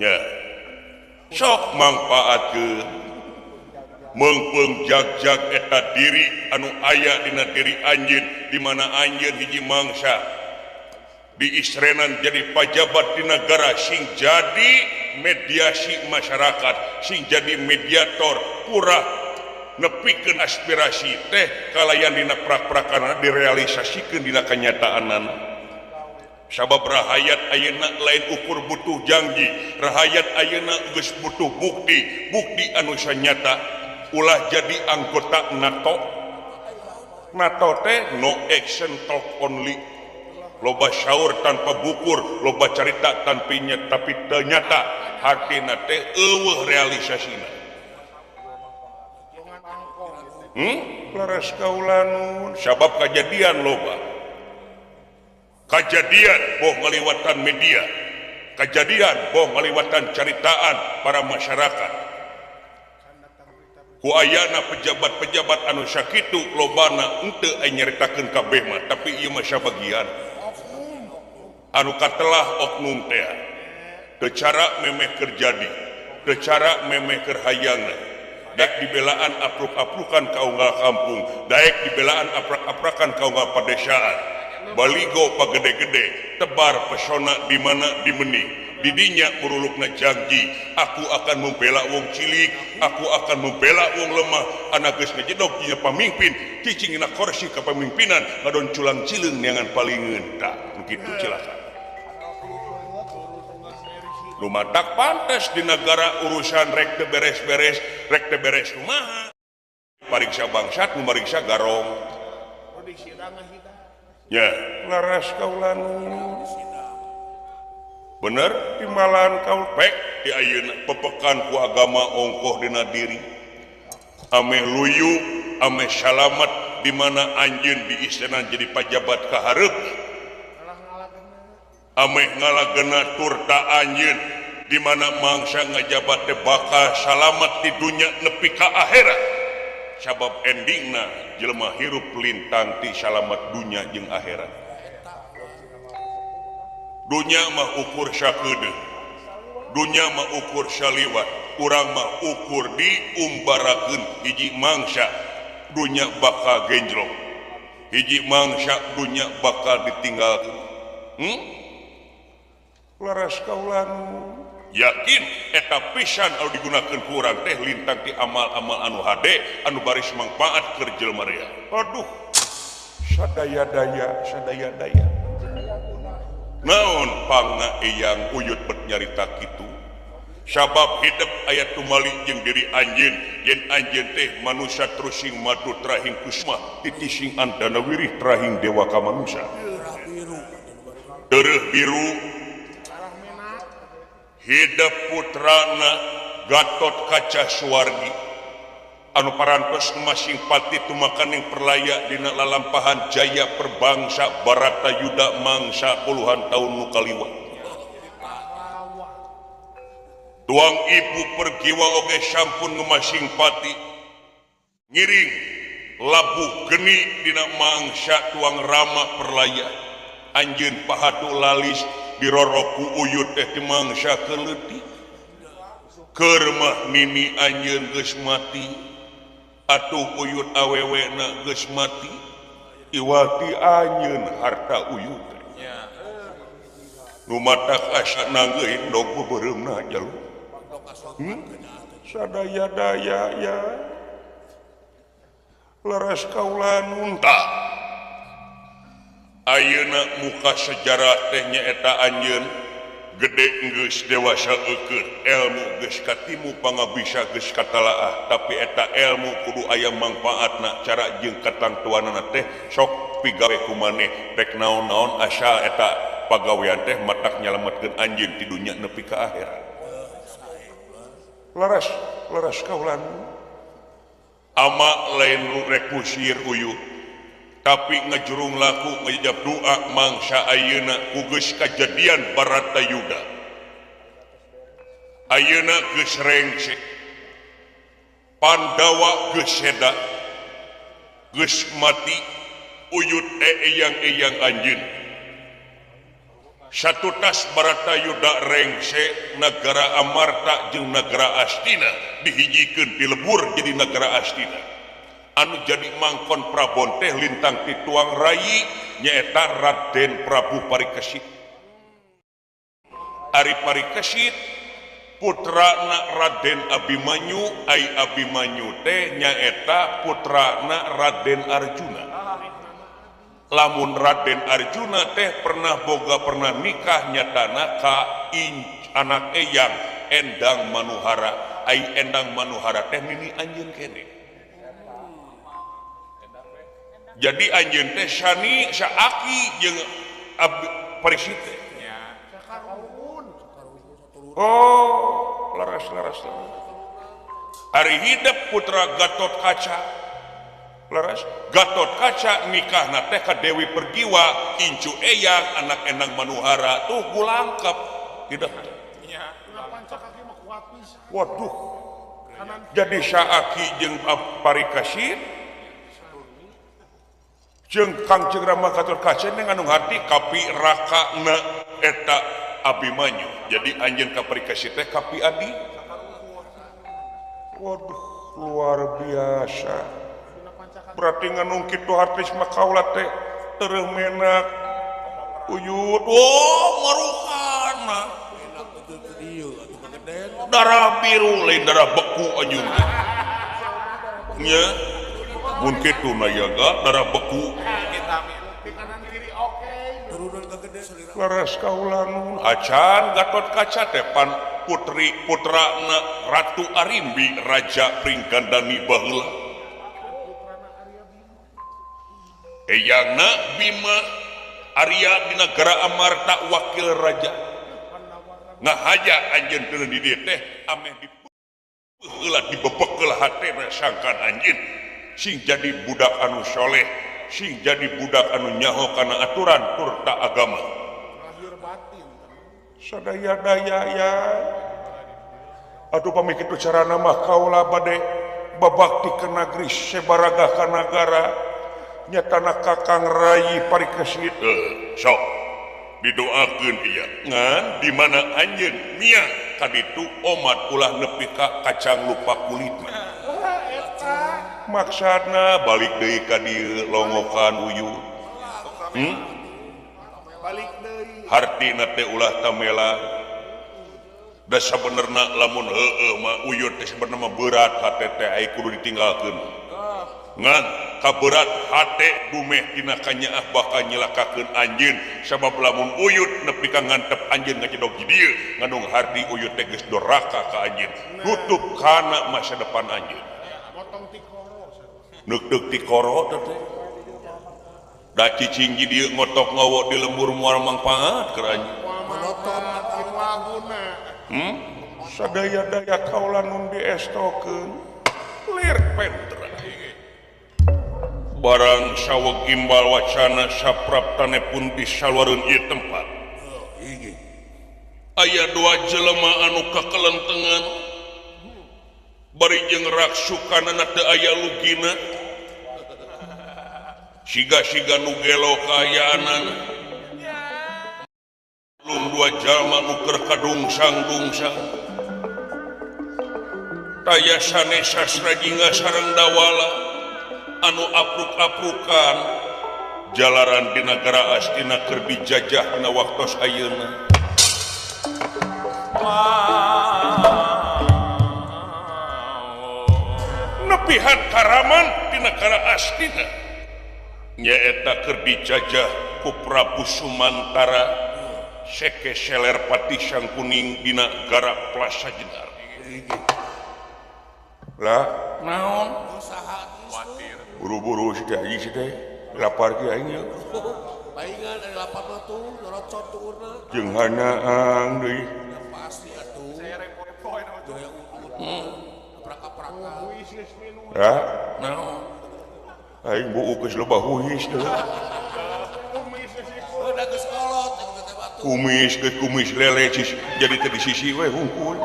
Ya, sok mangpaatkeun, meungpeung jag-jag eta diri anu aya dina diri anjeun, di mana anjeun hiji mangsa diisrenan jadi pajabat di negara, sing jadi mediasi masyarakat, sing jadi mediator, pura nepikeun aspirasi teh kalayan dina prak-prakana direalisasikeun dina kenyataanana. Sabab rahayat ayeuna lain ukur butuh janji, rahayat ayeuna geus butuh bukti, bukti anu sanyata. Ulah jadi anggota NATO. NATO teh no action, talk only. Loba syaur tanpa bukur, loba carita tanpa nyata, tapi ternyata hartina teh euweuh realisasina. Laras kaulanun, sabab kejadian loba. Kejadian boh ngaliwatan media, kejadian boh ngaliwatan caritaan para masyarakat. Ku ayana pejabat-pejabat anu sakitu lobana, henteu aya nyaritakeun kabeh mah, tapi ieu mah sabagian. Anu katelah oknum teh teu cara memeh keur jadi, teu cara memeh keur hayangna. Daek dibelaan apruk-aprukan ka unggal kampung, daek dibelaan aprak-aprakan ka unggal padesaan. Baligo pagede-gede, tebar pesona di mana dimeni. Didinya murulukna janji, aku akan membela wong cilik, aku akan membela wong lemah. Anak geus ngejedog dina pamimpin, cicing dina kursi kepemimpinan, ngadon culang cileung neangan palingeun. Tah, begitu cilaka. Nu matak pantes di negara urusan rek teu beres-beres, rek teu beres kumaha. Pariksa bangsat, nu mariksa garong. Ya, laras kaulan. Bener timbalan kaul pek di ayeuna pepekan ku agama ongkoh dina diri. Ameh luyu, ameh salamet di mana anjeun diistenan jadi pajabat kahareup. Ameh ngalagena turta anjeun di mana mangsa ngajabat teh bakal salamet di dunya nepi ka akhirat. Sabab endingna jelema hirup lintang ti salamet dunya jeung akhirat. Dunya mah ukur sakedeung, dunya mah ukur saliwat, urang mah ukur diumbarakeun. Hiji mangsa dunya bakal genjlok, hiji mangsa dunya bakal ditinggalkeun. Laras kaulan, yakin eta pisan anu digunakeun ku urang teh lintang ti amal-amal anu hade, anu baris mangfaat keur jelema rea. Aduh, sadaya-daya, sadaya-daya. Naon pangna eyang uyut bet nyarita kitu? Sabab hidup aya tumali jeung diri anjeun, yen anjeun teh manusia terusing madu trahing kusma, titising andana wirih trahing dewa ka manusia. Tereuh biru hidup putrana Gatot Kaca Suwargi anu parantos masing pati tumakaning perlaya dina lalampahan jaya perbangsa Baratayuda mangsa puluhan tahun nu kaliwat. Tuang ibu pergiwa oge sampun ngemasing pati ngiring labuh geni dina mangsa tuang rama perlaya. Anjeun pahatu lalis diroroku uyut teh di mangsa keleutik. Keur mah nini anjeun geus mati, atuh uyut awewena geus mati, iwati anjeun harta uyut teh. Nu matak asa nanggeuh endog beureumna jalu. Sadaya-daya ya. Leres kaula nunta. Ayeuna muka sejarah teh nyaeta anjeun gede geus dewasa eukeun, ilmu geus katimu, pangabisa geus katalaah, tapi eta ilmu kudu aya mangfaatna, cara jeung katangtuanana teh sok pigawe ku maneh rek naon-naon, asal eta pagawean teh matak nyalametkeun anjeun ti dunya nepi ka akhirat. Leres, leres kaulan. Ama lain rek musir uyut, tapi ngejurung laku ngejab doa mangsa ayeuna ku geus kajadian Baratayuda. Ayeuna geus rengse, Pandawa geus seda, geus mati uyut eyang-eyang anjeun. Satu tas Baratayuda rengse negara Amarta jeung negara Astina dihijikeun dilebur jadi negara Astina. Anu jadi mangkon Prabon teh lintang ti tuang rayi nyaeta Raden Prabu Parikesit. Ari Parikesit putrana Raden Abimanyu, ai Abimanyu teh nyaeta putrana Raden Arjuna. Lamun Raden Arjuna teh pernah boga pernah nikah nyatana ka anak eyang Endang Manuhara, ai Endang Manuhara teh nini anjeun kene. Jadi anjeun teh sani saaki jeung Parikesit teh. Oh, laras-laras. Ari hidep putra Gatot Kaca. Laras Gatot Kaca nikahna teh ka Dewi Pergiwa, incu eyang anak Endang Manuhara tuh gulangkep hidep. Waduh. Jadi saaki jeung Parikesit jeung Kangjeng Rama Gatot Kaca ngandung hati kapi rakana eta Abimanyu. Jadi anjeun ka Parikesit teh kapi adi. Waduh, luar biasa. Berarti nganung kitu hartis mah kaula teh tereuh menak uyut. Oh, maruhana. Darah biru lain darah beku anjeun teh. Nya mun kitu na yaga darah beku. Laras kaula nun acan Gatot Kaca teh pan putri putrana Ratu Arimbi Raja Pringgandani baheula. Eyangna Bima Arya di negara Amarta wakil raja. Ngahaja anjeun teu di dieu teh ameh dipeheula dibebekeul hatena sangkan anjeun sing jadi budak anu soleh, sing jadi budak anu nyaho kana aturan turta agama. Sadaya-daya ya. Aduh pami kitu carana mah kaula bade babakti ka nagri sebaraga ka nagara nyatana Kakang Rayi Parikesit. Sok didoakeun ieu ngan di mana anjeun mia kaditu omat ulah nepi ka kacang lupa kulitna. Maksudna balik deui ka dieu longokan uyut. Balik deui. Hartina teh ulah tamela. Da sabenerna lamun heueuh mah uyut teh sabenerna mah berat hate teh ai kudu ditinggalkeun. Ngan kaberat hate dumeh dina kanyaah bakal nyelakakeun anjeun sabab lamun uyut nepi ka ngantep anjeun ngajedog di dieu ngandung harti uyut teh geus doraka ka anjeun. Nutup kana masa depan anjeun. Neuk-neuk tikoro teh. Da cicing di dieu ngotok ngawo di lembur moal mangpaat keur anjeun. Sadaya-daya kaula nun diestokeun lir pentra. Barang saweg imbal wacana sapraptane pun di saluareun ieu tempat. Aya dua jelema anu kakelentengan bari jeung raksukanana teu aya lugina. Siga-siga nu gelo kaayaanana. Lung dua jalma nu keur kadungsang-dungsang. Taya sanes sastra jingga sareng dawala anu apruk-aprukan jalaran di nagara Astina keur dijajah dina waktos ayeuna. Nepihan karaman di nagara Astina nyaeta keur dijajah ku Prabu Sumantara Seke Seler Pati Sangkuning dina Negara Plaza Jenar. Lah naon? Buru-buru si teh si teh lapar ge aing ieu. Paingan ari lapar mah tuh nyerocot tuurna. Jeung hanaang deui. Pasti atuh. Apraka-apraka. Lah naon? Aing buuk geus loba huis deui. Udah geus kolot teh batu. Kumis geus kumis lele cis jadi teh di sisi we hungkul.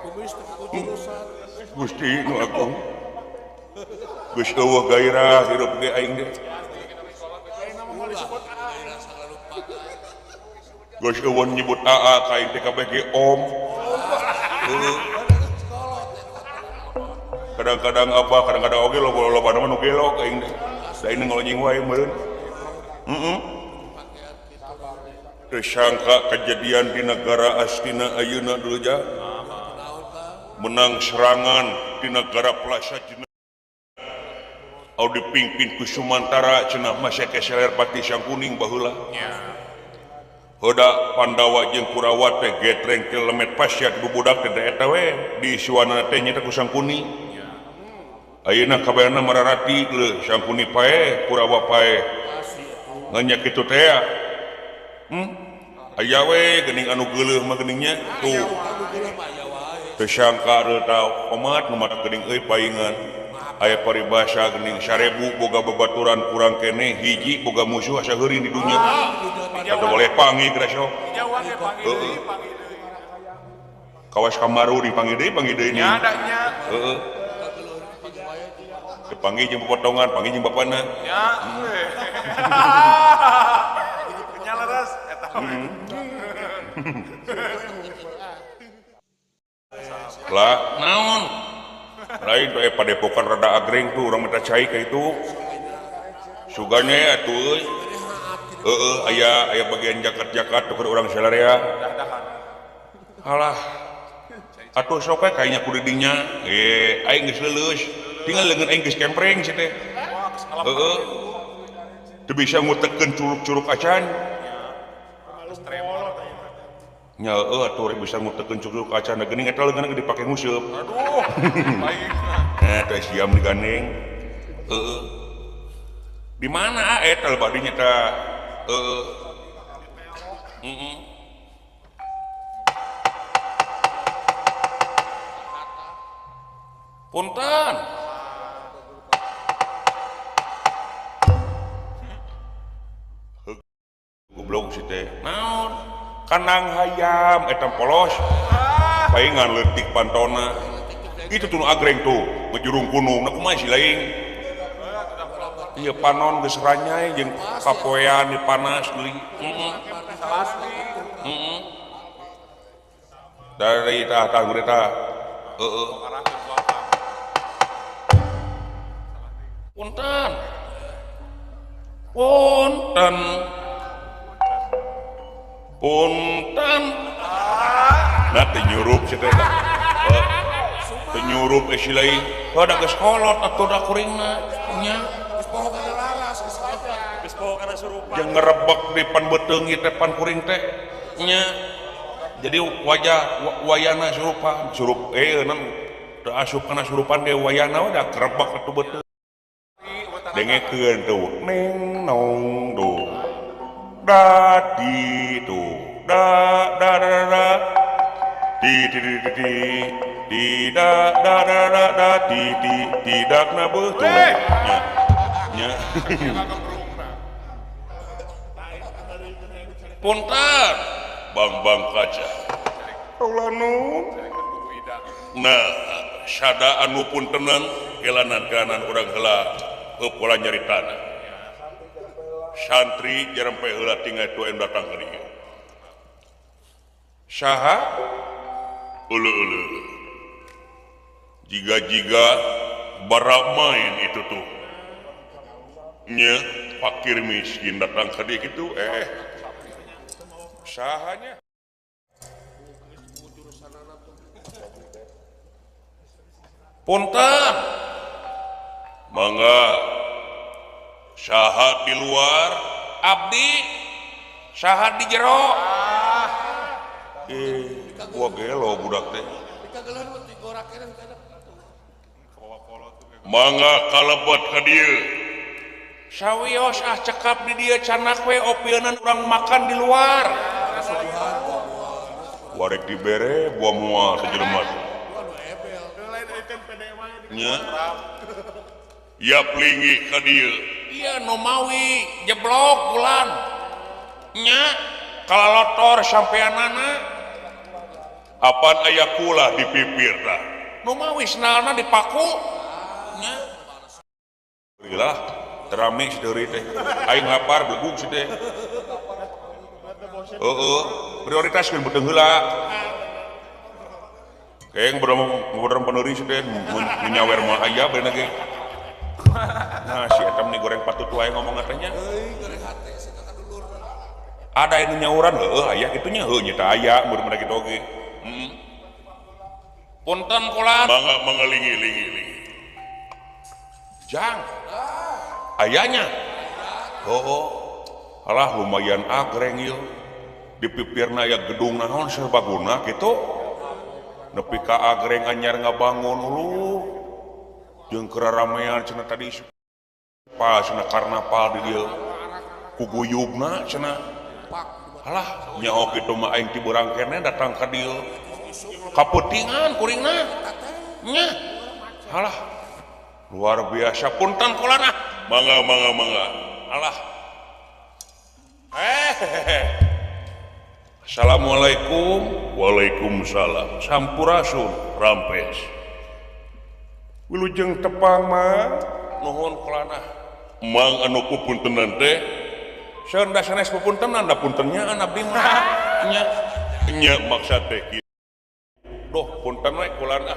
Kumis teh kujurusan. Gusti nu agung. Geus eueuh gairah hirup ge aing teh. Geus eueun nyebut AA ka aing teh kabeh ge om. Heeh. Kadang-kadang apa, kadang-kadang oge loba-loba mah nu gelo ka aing teh. Da ini ngolonying wae meureun. Heeh. Teu sangka kejadian di negara Astina ayeuna dulu ja. Menang serangan di negara Plaza Jenah. Au dipimpin ku Sumantara cenah mah keseler pati Sangkuning baheula. Hoda Pandawa jeung Kurawa teh getreng ke lemet pasya bubudak teh eta we di suana teh nyata ku Sangkuni. Ayeuna kabayana mararati leuh Sangkuni pae Kurawa pae. Ngan nya kitu teh. Aya we geuning anu geuleuh mah geuning nya tuh. Teu sangka reu tau omat nu mata geuning euy paingan. Aya paribasa geuning 1000 boga babaturan kurang keneh hiji boga musuh asa heuring di dunya. Kada boleh panggih geura sok. Heeh. Kawas kamaru dipanggih deui nya. Heeh. Dipanggih jeung potongan, panggih jeung bapana. Nya. Nya leres eta. Lah, naon? Lain tuh padepokan rada agreng tuh urang minta cai ka itu. Sugane atuh euy. Heeh, aya bagian jakat-jakat tuh urang salarea. Alah. Atuh sok we kayaknya kudu dinya. Aing geus leuleus. Tinggal leungeun aing geus kempreng si teh. Heeh. Teu bisa ngutekeun curug-curug acan. Nya heueuh atuh bisa ngutekeun curug acan geuning eta leungeun dipake nguseup. Aduh. Baik. Teh siam digandeng. Heeh. Di mana eta badinya tah? Heeh. Heeh. Punten. Goblok si teh. Naon? Kanang hayam eta polos. Paingan leutik pantona. Itu tuh nu agreng tuh, ngejurung gunung. Nah kumaha si lain? Ieu panon geus ranyai jeung kapoean panas deui. Heeh. Heeh. Dari tah tah gurita. Heeh. Punten. Punten. Punten. Nah teu nyurup si teh. Teu nyurup si lain. Heuh da geus kolot atuh da kuringna nya. Geus poho kana laras geus Geus poho kana surupan. Jeung ngerebek di pan beuteung ieu teh pan kuring teh nya. Jadi wajah wayana surupan, surup nan teu asup kana surupan ge wayana we da kerebek atuh beuteung. Dengekeun tuh neng nong do. Da di do da da da da di di di di di di da da da da da di di tidak na beuteung nya nya. Punten bang-bang kaca. Kaula nun. Nah, sada anu puntenan kelanan kanan urang heula pola nyaritana. Santri jarempe heula tinggal tu anu datang ka dieu. Saha? Euleuh-euleuh. Jiga-jiga baramain itu tuh. Nya fakir miskin datang ka dieu kitu sahanya. Punten. Mangga. Saha di luar, abdi saha di jero. Gua gelo budak teh. Mangga kalebet ka dieu. Sawios ah cekap di dieu canak we opienan urang makan di luar. Warek dibere buah moal teh jelema teh. Nya. Ya plingi ka dieu. Iya nu mawi jeblok bulan. Nya kalalotor sampeanana. Apan aya kula di pipir tah. Nu mawi senalna dipaku. Nya. Lah terame si deuri teh. Aing lapar bubuk si teh. Heeh, prioritaskeun beuteung heula. Keng berem peneuri teh nyawer mah aya beuna ge. Nah, si eta meni goreng patut wae ngomong katanya. Euy, goreng hate sih ka dulur. Ada anu nyauran heueuh aya kitu nya heuh nya teh aya mun kitu oge. Heeh. Punten kula. Mangga mangga lingi lingi lingi. Jang. Ayanya. Oh, alah lumayan agreng ieu. Di pipirna aya gedung naon serbaguna kitu. Nepi ka agreng anyar ngabangun ulu. Jeung keraramean cenah tadi pas cenah karnaval di dieu. Kuguyubna cenah. Alah nyaho kitu mah aing ti beurang keneh datang ka dieu. Kaputingan kuringna. Nya. Alah luar biasa punten kulana. Mangga mangga mangga. Alah. Assalamualaikum. Waalaikumsalam. Sampurasun rampes. Wilujeng tepang mah nuhun kulana. Mang anu pupuntenan teh. Saenda sanes pupuntenan da puntennya abdi mah. Nya. Nya maksad teh kieu. Duh punten we kulana.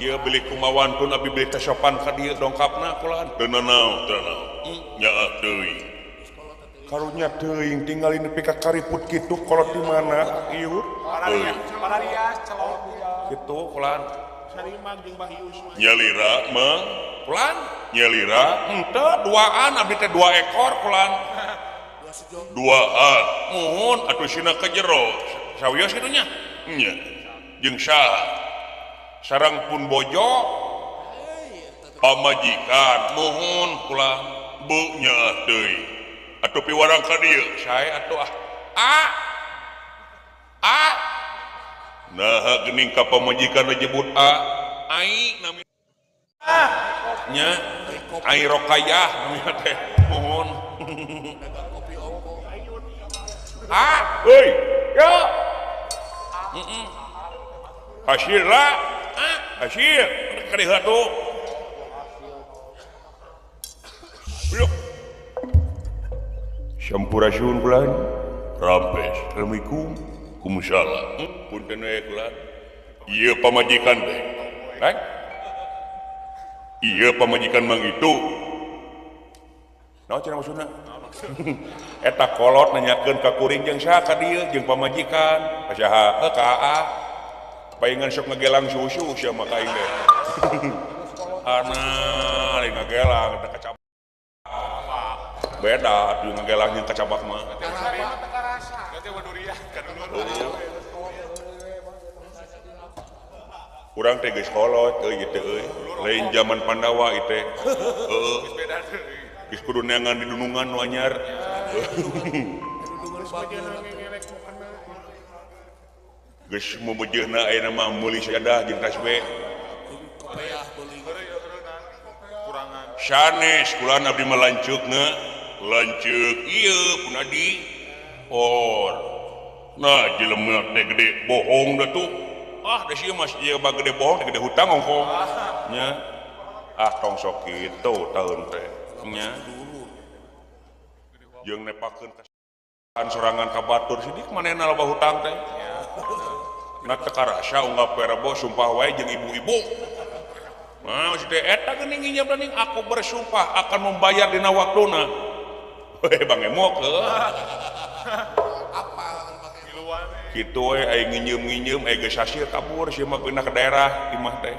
Ieu beli kumawantun abdi beli teh sopan ka dieu dongkapna kulan. Teu nanaon, teu nanaon. Nyaah teuing. Karunya teuing tinggalin nepi ka kariput kitu kolot di mana ieu? Pararias celok. Kitu kulan. Sarimag jeung Bahius mah. Nyalira mang kulan, nyalira henteu duaan abdi teh 2 ekor kulan. Duaan. Muhun atuh sina ka jero. Sawios kitu nya? Nya. Jeung saha? Sarang pun bojo pamajikan muhun kulan beu nyaah teuing. Atuh piwarang ka dieu sae atuh ah. A. A. Nah geuning ka pamajikan nyebut A. Ai nami nya Ai Rokayah namina teh muhun. A, euy, yo. Heeh. Hasil lah. Hasil kadieu atuh. Yuk. Sampurasun bulan rampes. Assalamualaikum. Kumusala. Punten we kulan. Ieu pamajikan teh. Rek. Ieu pamajikan mang itu. Naon cenah maksudna? Eta kolot nanyakeun ka kuring jeung saha ka dieu jeung pamajikan. Ka saha? Heuh ka aa. Paingan sok ngegelang susu sia mah ka aing teh. Ana lain ngegelang eta kacabak. Beda atuh ngegelang jeung kacabak mah. Urang teh geus kolot euy ieu teh euy. Lain zaman Pandawa ieu teh. Heueuh. Geus kudu neangan di dunungan nu anyar. Geus mumujeuhna ayeuna mah meuli sajadah jeung tasbih. Sanes kulan abdi mah lanceukna. Lanceuk ieu pun adi. Or. Nah jelema teh gede bohong da tuh. Ah da sieu mah ieu mah gede bohong teh gede hutang ongkoh. Nya. Ah tong sok kitu taun teh. Nya. Jeung nepakeun ka sorangan ka batur sidik manehna loba hutang teh. Nah teu karasa unggal poe Rebo sumpah wae jeung ibu-ibu. Nah maksud teh eta geuning nginjem geuning aku bersumpah akan membayar dina waktuna. Heuh Bang Emok heuh. Kitu we aing nginjem-nginjem aya geus sasir kabur sia mah pindah ke daerah imah teh.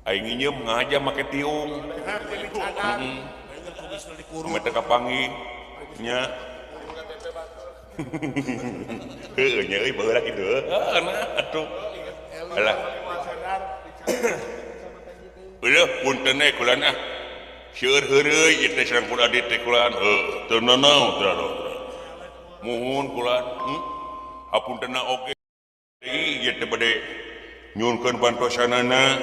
Aing nginjem ngaja make tiung. Heeh. Meh teu kapanggih nya. Heueuh nya euy baheula kitu heueuh nah atuh. Alah. Eueuh punten we kulan ah. Seueur heureuy ieu teh sareng pun adi teh kulan heuh teu nanaon teu nanaon. Muhun kulan hapuntenna oge ieu teh bade nyuhunkeun bantosanana.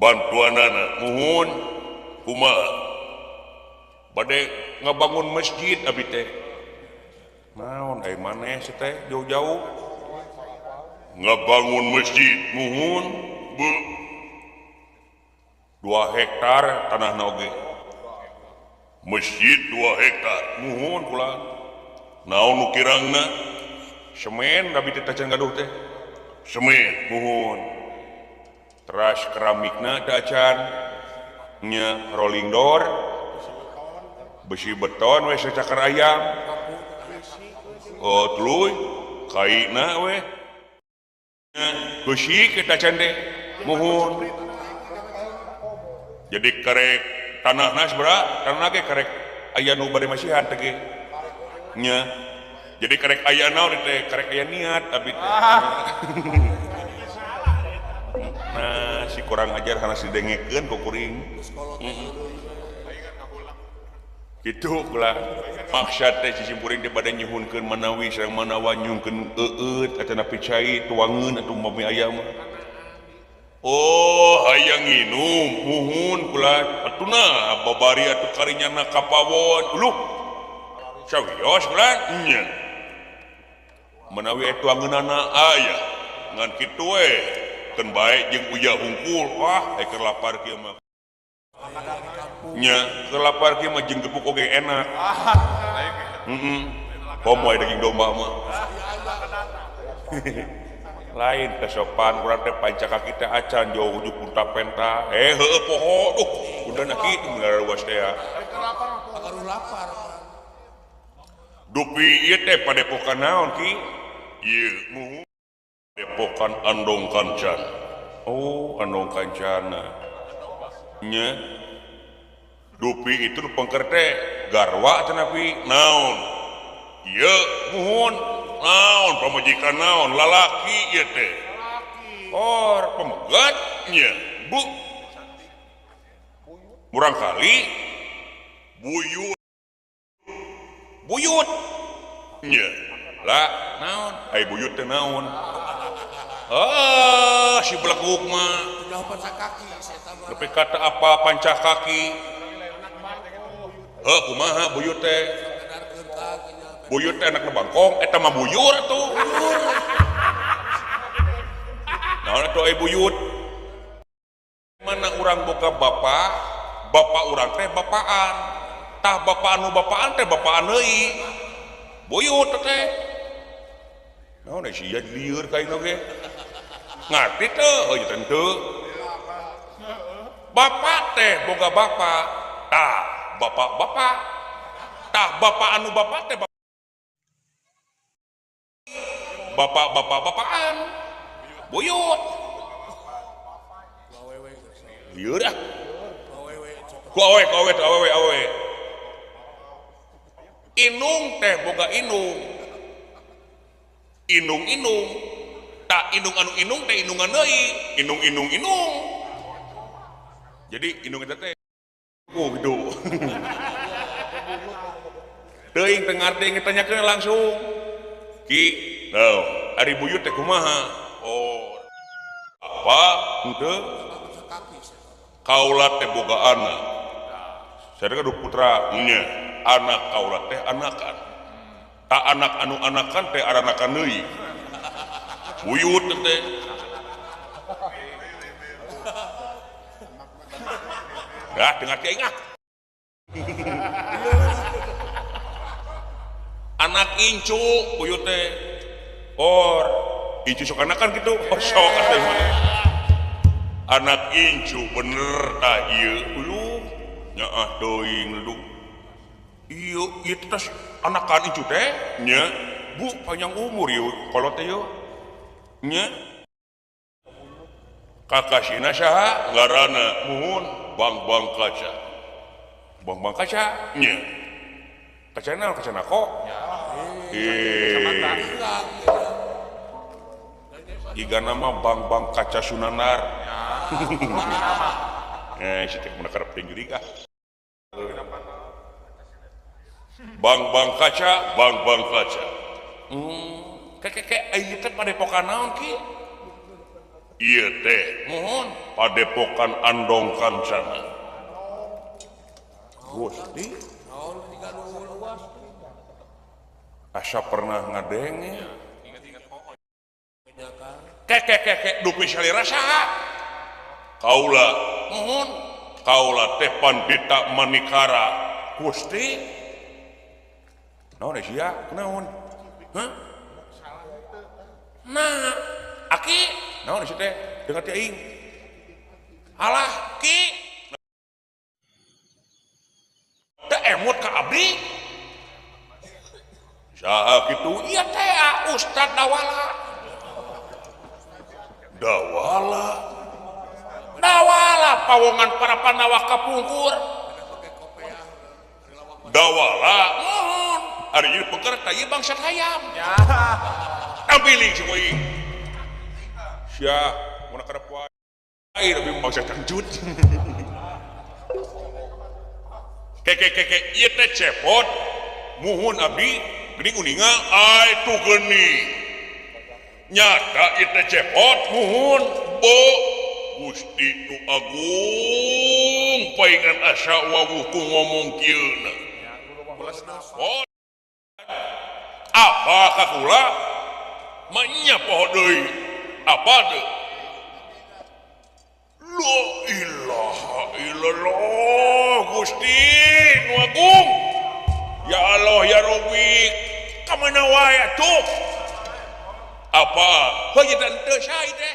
Bantuanana muhun kumaha bade ngabangun masjid abi teh. Naon ai maneh si teh jauh-jauh ngabangun masjid muhun bu 2 hektar tanahna oge. Masjid 2 hektar muhun kula naon nu kirangna semen abi teh tacan gaduh teh semen muhun teras keramikna teh acan nya rolling door besi beton we sacakar ayam oh tuluy kaina we besi kita can teh muhun jadi karek tanahna sabaraha tanahna ge karek aya nu bade masihan teh ge nya jadi karek aya naon teh karek aya niat abi teh nah si kurang ajar kana si dengekeun ku kuring kitu kula maksad teh simkuring teh bade nyuhunkeun manawi sareng manawa nyungkeun eueut atanapi cai tuangeun atuh mami aya mah oh hayang nginum muhun kula atuna babari atuh karinyana ka pawon uluh sawios kula nya manawi tuangeunana aya ngan kitu we keun bae jeung uyah hungkul wah keur lapar kieu mah nya keur lapar kieu mah jeung gepuk oge enak heeh komo daging domba mah lain teh sopan urang teh panca kaki teh acan jauh ujug punta penta heueuh poho duh udah na kitu ngarawas teh lapar dupi ieu teh padepokan naon ki ieu muhun Depokan Andong Kancana. Oh, Andong Kancana. Nya. Dupi itu pengker teh garwa cenah pi naon? Ieu muhun naon pamajikan naon lalaki ieu teh. Or pemegat nya. Bu. Murang kali buyut. Buyut. Nya. Lah naon? Ai buyut teh naon? Ah, si beleguk mah. Tapi kata apa panca kaki? Heuh, kumaha buyut teh? Buyut teh anakna bangkong, eta mah buyur atuh. Naon atuh ai buyut? Mana urang boga bapak, bapak urang teh bapaan. Tah bapak anu bapaan teh bapaan deui. Buyut teh. Naon sia lieur ka aing oge. Ngarti teu heuh tentu. Bapak teh boga bapak, tah bapak-bapak. Tah bapak anu bapak teh bapak-bapak bapaan. Buyut. Lieur ah. Ku awe ku awe awe awe. Inung teh boga inung. Inung-inung tak inung anu inung teh inungan deui inung-inung inung jadi inung eta teh oh gitu teuing teu ngarti ditanyakeun langsung ki naon ari buyut teh kumaha oh apa henteu kaula teh boga anak sareng putra nya anak kaula teh anakan tak anak anu anakan teh aranakan deui buyut teh dah dengar teh ah anak incu buyut teh or incu sok anakan gitu oh sok atuh anak incu bener tah ieu uluh nyaah teuing lu ieu ieu teh anakan incu teh nya bu panjang umur ieu kolot teh ieu nya kakasina saha ngaranna muhun bang-bang kaca bang-bang kaca nya kacana kacana kok iga nama bang-bang kaca Sunanar si teh mun karep tinggi ah bang-bang kaca bang-bang kaca kek ieu teh padepokan naon ki ieu teh muhun padepokan Andong Kancana Gusti asa pernah ngadenge kek dupi salira saha kaula muhun kaula teh pandita Manikara Gusti naon sia kunaon hah nah aki naon sia teh dengar teh aing alah ki teh emot ka abdi saha kitu ieu teh Ustad Dawala Dawala Dawala pawongan para Pandawa kapungkur Dawala mohon ari ieu peker ka ieu bangsat hayam tampiling si aing sia mun karep wae lebih bangsa cangcut keke keke ieu teh cepot muhun abdi geuning uninga ai tuh geuning nyata ieu teh cepot muhun bo Gusti nu agung paingan asa wawuh ku ngomong kieuna oh apa ka kula manya poho deui apa teu la ilaha illallah Gusti nu agung ya Allah ya Rabbi ka mana wae atuh apa heuh teu sae teh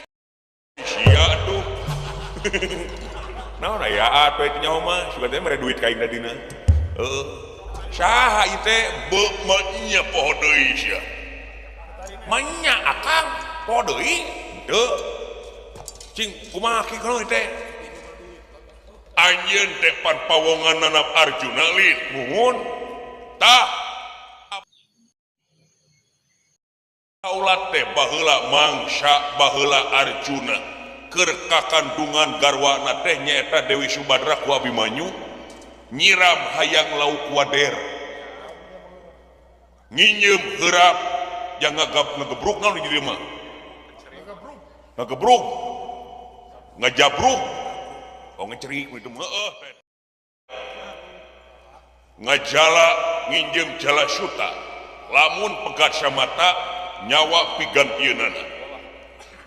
sia atuh naon aya atuh itu nyaho mah sugan teh mere duit ka aing tadina heuh saha ieu teh beuh manya poho deui sia manya akang poho deui teu cing kumaha ki kunaon teh anjeun teh pan pawongan nanap Arjuna lin muhun tah kaula teh baheula mangsa baheula Arjuna keur kakandungan garwana teh nyaeta Dewi Subadra ku Abimanyu nyiram hayang lauk wader nginyeum heurap jang ngagebruk naon di dieu mah ngagebruk ngajabruk oh ngecerik itu mah heueuh ngajala nginjem jala suta lamun pegat samata nyawa pigantieunana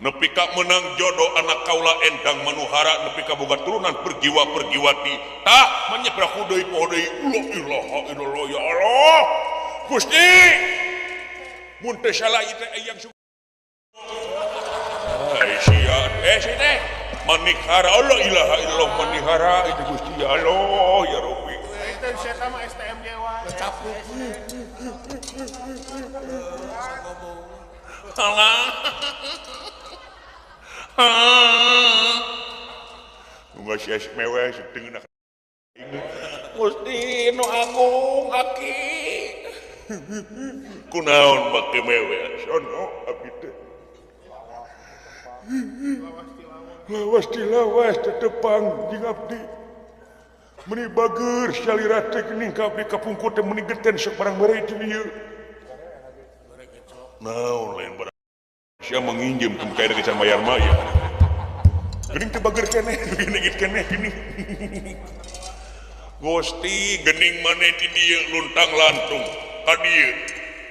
nepi ka meunang jodoh anak kaula endang manuhara nepi ka boga turunan pergiwa pergiwati tah manyebrak deui poho deui la ilaha illallah ya Allah Gusti mun teu salah ieu teh aya sia eh teh manihara Allah ilaha illallah manihara itu Gusti ya Allah ya Rabbi itu sia mah STMJ wae capluk salah nunggu sia mewah sedengeun Gusti nu agung aki kunaon make mewah sono abdi teh lawas dilawas tetepang jeung abdi meuni bager salira teh geuning ka abdi kapungkur teh meuni geten sok barang mere di dieu naon lain barang sia menginjem kum kae can bayar mah ya geuning teh bager keneh geuning keneh geuning Gusti geuning maneh di dieu luntang lantung ka dieu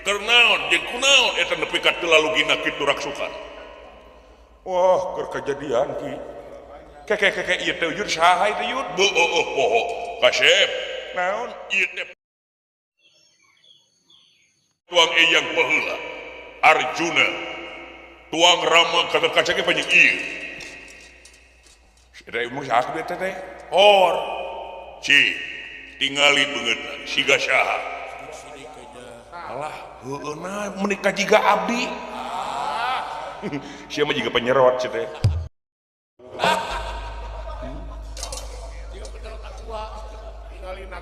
keur naon jeung kunaon eta nepi ka teu lalugina kitu raksukan. Wah, keur kejadian ki. Keke keke ieu teh yur saha ieu yur? Beueuh poho. Kasep. Naon ieu teh? Tuang eyang baheula. Arjuna. Tuang Rama kata kaca ge panjang ieu. Eta mah saha teh teh? Hor. Ci, tingali beungeutna siga saha. Alah, heueuna meuni ka jiga abdi. Sia mah jiga penyerot sia teh.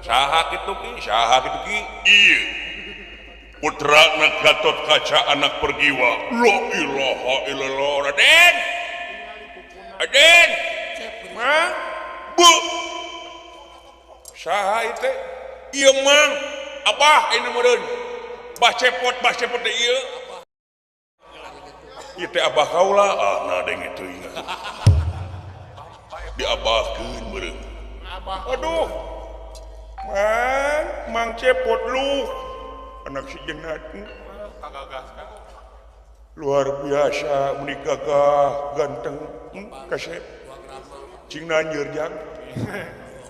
Saha kitu ki? Saha kitu ki? Ieu. Putrana Gatot Kaca anak Pergiwa. La ilaha illallah Raden. Raden. Mang. Bu. Saha ieu teh? Ieu mang. Abah ini meureun. Bah cepot teh ieu. Ieu teh abah kaula. Ah nah denge teuing. Diabahkeun meureun. Aduh. Mang, mang cepot lu. Anak si Jenat. Luar biasa meuni gagah ganteng kasep. Cing nanjeur jang.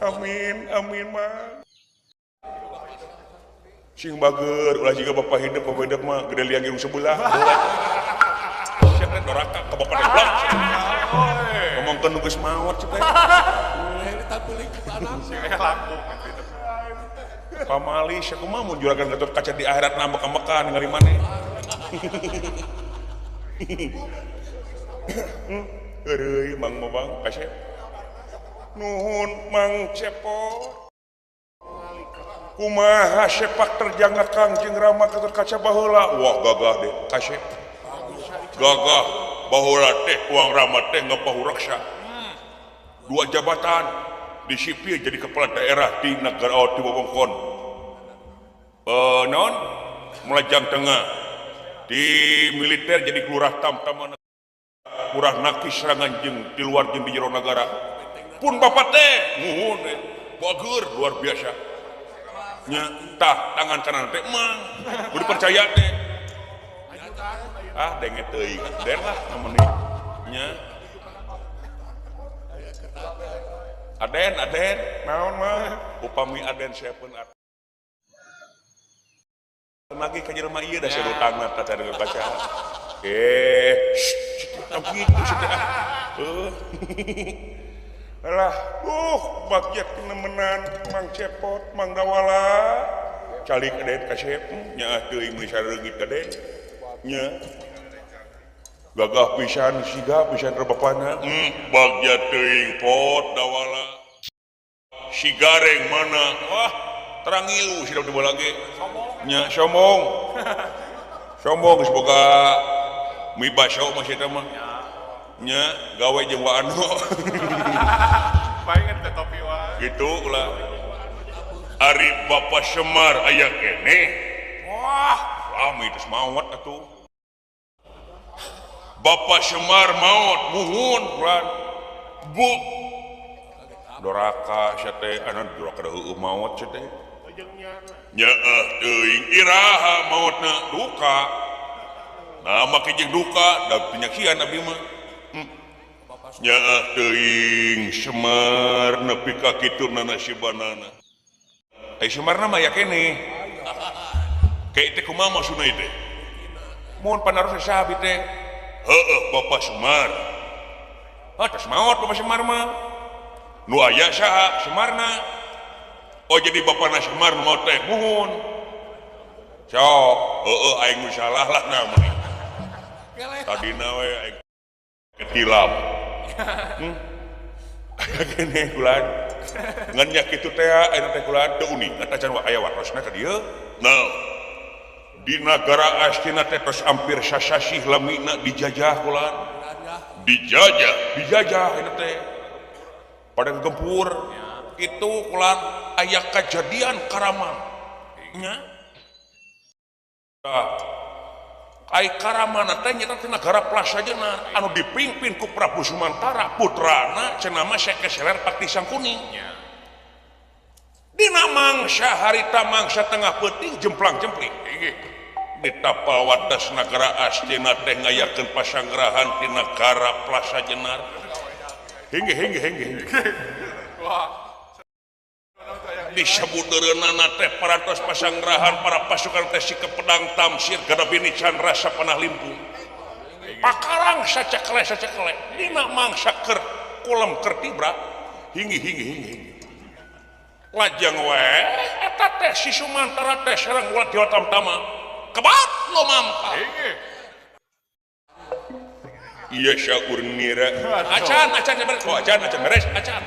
Amin, amin mang. Sing bager ulah jiga bapak hidup mah gede liang irung sebelah. Sia teh doraka ka bapak teh blok. Ngomongkeun nu geus maot sia teh. Laku. Pamali sia kumaha mun juragan Gatot Kaca di akhirat nambek-ambekan ningali maneh. Heureuy Mang Mobang kasep. Nuhun Mang Cepot. Kumaha sepak terjang Kangjeng Rama Gatot Kaca baheula. Wah gagah deh kasep. Gagah baheula teh Tuang Rama teh ngapahureksa. Dua jabatan di sipil jadi kepala daerah di negara di wewengkon. Non Melajang Tengah di militer jadi kelurah Tamtama Kurah Naki serangan jeung di luar jeung di jero nagara pun bapak teh nuhun bager luar biasa nya tah tangan kanan teh emang kudu percaya teh ah denge teuing den lah namanya nya aden aden naon mah upami aden siapun lagi ka jelema ieu da serutangna tah teh baca gitu sudah. Alah, bagja kenemenan Mang Cepot, Mang Dawala. Calik aden kasep nya teuing meuli sareungit aden. Nya. Gagah pisan siga pisan bapana. Bagja teuing pot Dawala. Si gareng mana? Wah, terang ngilu si dua lagi. Nya sombong. Sombong geus boga mie baso masih eta mah. Nya gawe jeung wa anu. Palingan teh topi wae. Gitu ulah. Ari Bapak Semar aya keneh. Wah, lami geus maot atuh. Bapak Semar maot muhun ulah. Bu. Doraka sia teh anu doraka heueuh maot sia teh. Nyaah teuing iraha maotna duka. Nah make jeung duka da penyaksian abdi mah. Nyaah teuing Semar nepi ka kitu nasibanana. Ai Semarna mah aya keneh. Kayak teh kumaha maksudna ieu teh? Mun panarosna saha abdi teh? Heueuh Bapak Semar. Ah tos maot Bapak Semar mah. Nu aya saha Semarna? Oh jadi bapana Semar nu maot teh muhun. Sok, heueuh aing nu salah lah namun. Tadina we aing ketilap. Aya keneh kulan. Ngan nya kitu teh aya teh kulan teu uning eta can aya wartosna ka dieu. Nah, di nagara Astina teh tos hampir sasasih lamina dijajah kulan. Dijajah, dijajah ieu teh. Pada gempur itu kulan aya kejadian karaman. Nya. Tah. Ai Karamana teh nyata teh nagara Plasajena anu dipimpin ku Prabu Sumantara putrana cenah mah Sekeseler Pakti Sangkuni. Dina mangsa harita mangsa tengah peuting jemplang-jempling. Di tapal wates nagara Astina teh ngayakeun pasanggerahan di nagara Plasajena. Hingga hingga hingga. Disebut eureunana teh parantos pasanggerahan para pasukan teh si Pedang Tamsir Gadabini Chandra Sapanah Limpung. Pakarang sacekle sacekle dina mangsa keur kulem keur tibra hinggi hinggi hinggi. Lajeng we eta teh si Sumantara teh sareng ulat Dewa Tamtama kebat lumampa. Iya syaur nira. Acan acan beres oh, acan acan beres acan.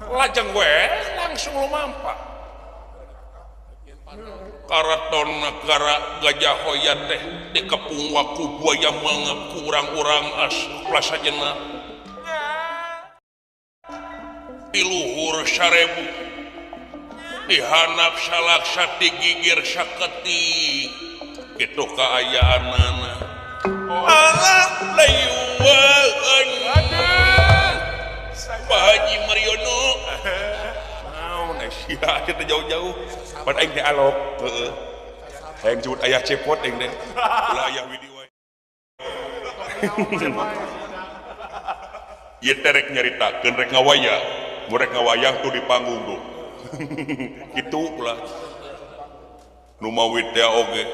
Lajeng we langsung lumampa. Karaton nagara Gajah Hoya teh dikepung waku buaya mangap ku urang-urang as Plasajena. Di luhur sarebu, dihanap salaksa digigir saketik, kitu kaayaanana. Alah layuan. Pak Haji Mariono. Naon sia kita jauh-jauh. Pan aing teh alok, heeh. Hayang jebut ayah cepot aing teh. Ulah ayah Widi wae. Ieu teh rek nyaritakeun rek ngawayang. Mun rek ngawayang tuh di panggung tuh. Kitu ulah. Nu mawi teh oge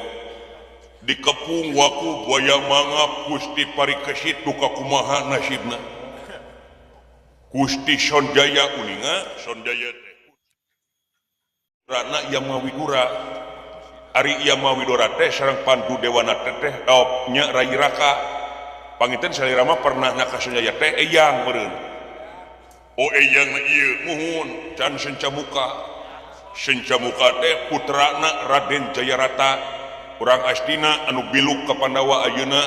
dikepung waku buaya mangap Gusti Parikesit duka kumaha nasibna. Gusti Sonjaya uninga Sonjaya teh Rana Yamawidura Ari Yamawidura teh sareng Pandu Dewana teh nya Rai Raka panginten salira mah pernah na ka Sonjaya teh eyang meureun. Oh eyang ieu muhun can Sencamuka. Sencamuka teh putrana Raden Jayarata urang Astina anu biluk ka Pandawa ayeuna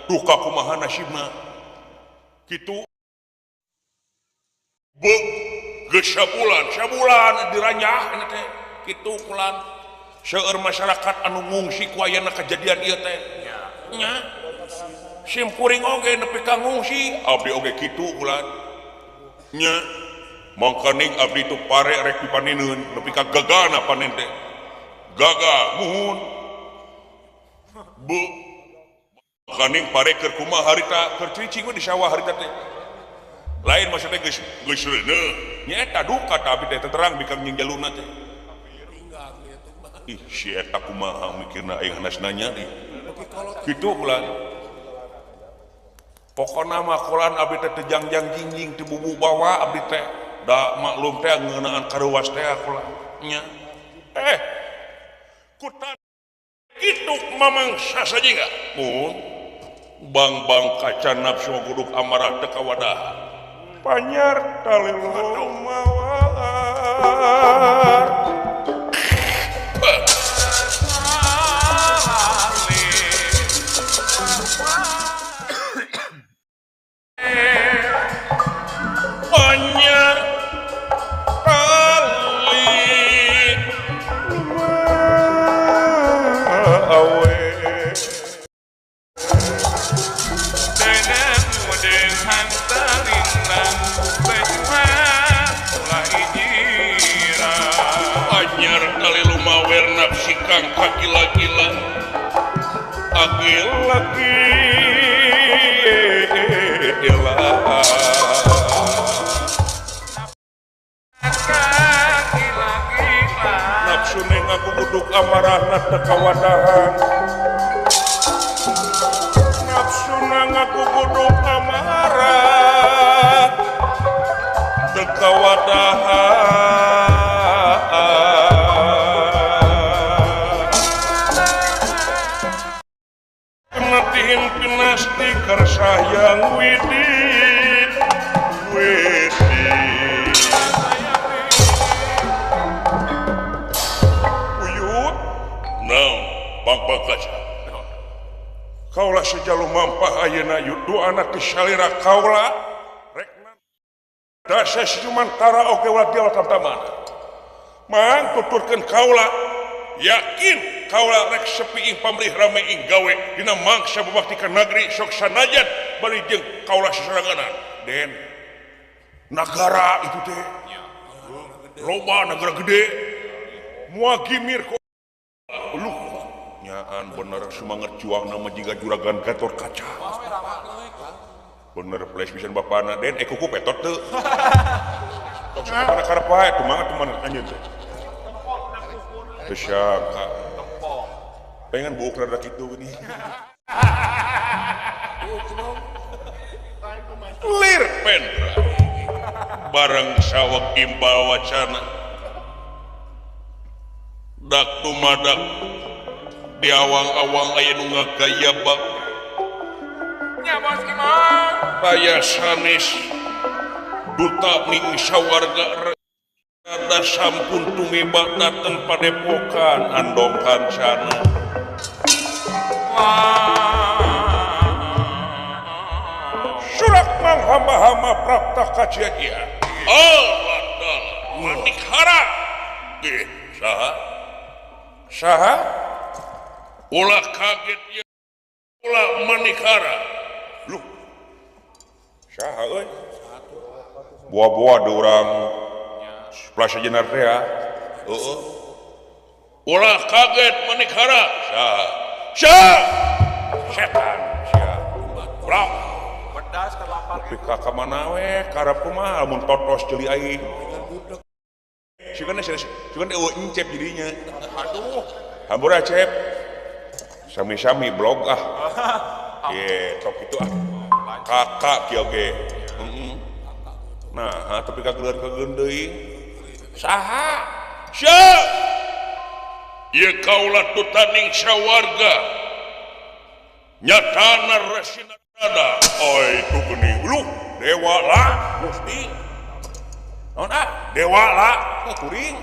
duka kumaha nasibna. Kitu beuk geus sabulan sabulan diranyah teh kitu kulan seueur masyarakat anu ngungsi ku ayana kejadian ieu teh nya sim kuring oge nepi ka ngungsi abdi oge kitu kulan nya mangkaning abdi tu pare rek dipaneneun nepi ka gagana panen teh gaga muhun bu mangkaning pare keur kumaha harita keur cicing we di sawah harita teh lain maksudnya geus geus reuneuh nya eta duka ta abdi teh terang bikang jeung jalurna teh. Ih si eta kumaha mikirna aing hanas nanya di kitu ulah pokona mah kolan abdi teh teu jangjang jingjing teu bubu bawa abdi teh da maklum teh ngeunaan karuas teh kolan nya kutan kitu mamangsa sajiga mun bang-bang kaca nafsu guduk amarah teu kawadah panyar talilung mawar panyar tali awe anyar kali lumawer nafsi kang kagila-gila agil-lagi nafsu neng aku buduk amarahna teu kawadahan nafsu nang aku buduk amarah teu kawadahan kematihin pinasti kersayang widit widit uyut naon bang-bang kaca kaulah sejalu mampah ayeuna yuk doana ti salira kaula rekna dasa sumantara oge ulah dia tamtamana mang tuturkeun kaula yakin kaula rek sepi ing pamrih rame ing gawe dina mangsa babakti ka nagri sok sanajan bari jeung kaula sasaranganan den nagara itu teh loba nagara gede moal gimir ku luh nyaan bener semangat juang nama jiga juragan Gatot Kaca bener flash pisan bapana den kuku petot teu tok sakamana karep wae tumangat tumangat anjeun teh teu sangka pengen buuk rada kitu geuning lir pendra bareng saweg imbal wacana dak tumadak di awang-awang aya nu ngagayabak nya bos imam aya sanes duta ning sawarga rada sampun tumibak dateng padepokan andong kancana surak mang hamba-hamba prapta kacia-cia Allah ta'ala manik hara saha saha ulah kaget ya ulah manikara lu saha euy buah-buah di urang Plaza Jenar teh ya heeh ulah kaget manikara saha saha setan sia blok pedas kelapar nepi ka mana we karep kumaha mun totos ceuli aing sigana sigana eueuh encep jadinya aduh Hampura Cep. Sami-sami blog ah. Ye, tok itu ah. Kakak kieu ge. Heeh. Nah, tapi kageuleur-kageun deui. Saha? Syeu. Ieu kaula tutaning sawarga. Nyatana resina rada. Oi, itu geuning. Lu dewa lah, Gusti. Naon ah? Dewa lah, kuring.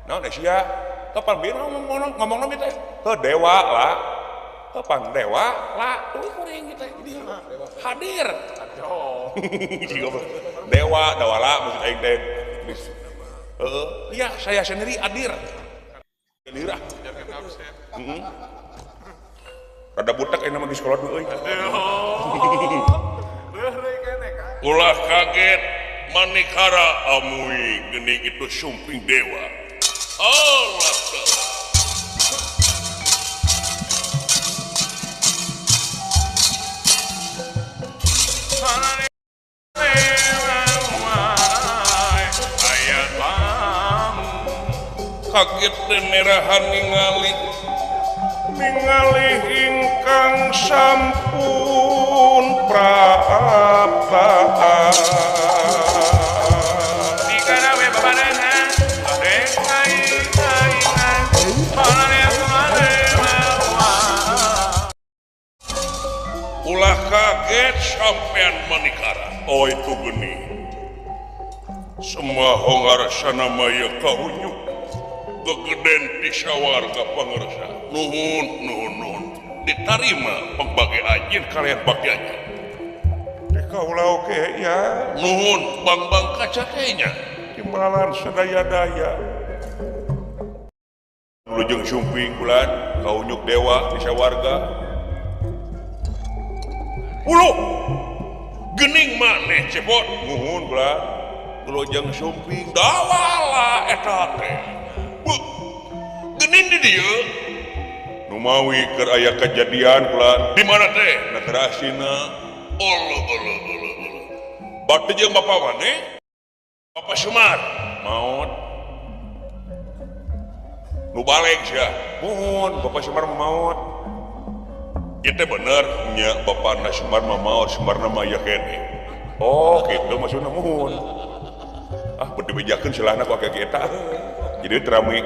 Naon sia? Kapan bir ngomong teh? Heuh dewa lah. Kapan dewa lah, tuh kuring kita hadir. Dewa dawala maksud aing teh. Heeh, iya saya sendiri hadir. Hadir ah. Heeh. Rada butek aing mah geus kolot euy. Ulah kaget manikara amui geuning itu sumping dewa. Allah kaget nerahan ningali ningali ingkang sampun prapta. Ulah kaget sampean manikara. Oh itu geni. Semua hongarsana maya kahunyuk. Gegeden ti sawarga pangersa. Nuhun, nuhun, nuhun. Ditarima pangbagai anjeun kalian bakti anjeun. Di kaula oge ya. Nuhun bang-bang kaca teh nya. Timbalan sadaya-daya. Lujeng sumping bulan kaunyuk dewa di sawarga. Ulu gening maneh cepot nuhun bulan lujeng sumping dawala eta teh. Gening di dieu numawi keur aya kejadian bulan di mana teh negara Asina. Allah Allah Allah Allah bakti jeung bapa maneh Bapak Sumar maot nu balik sia muhun Bapak Sumar maot. Itu bener nya Bapak na Sumar maot Sumarna mah aya keneh. Oh kitu maksudna muhun. Ah beuti bejakeun silahna ku akek eta. Jadi terami.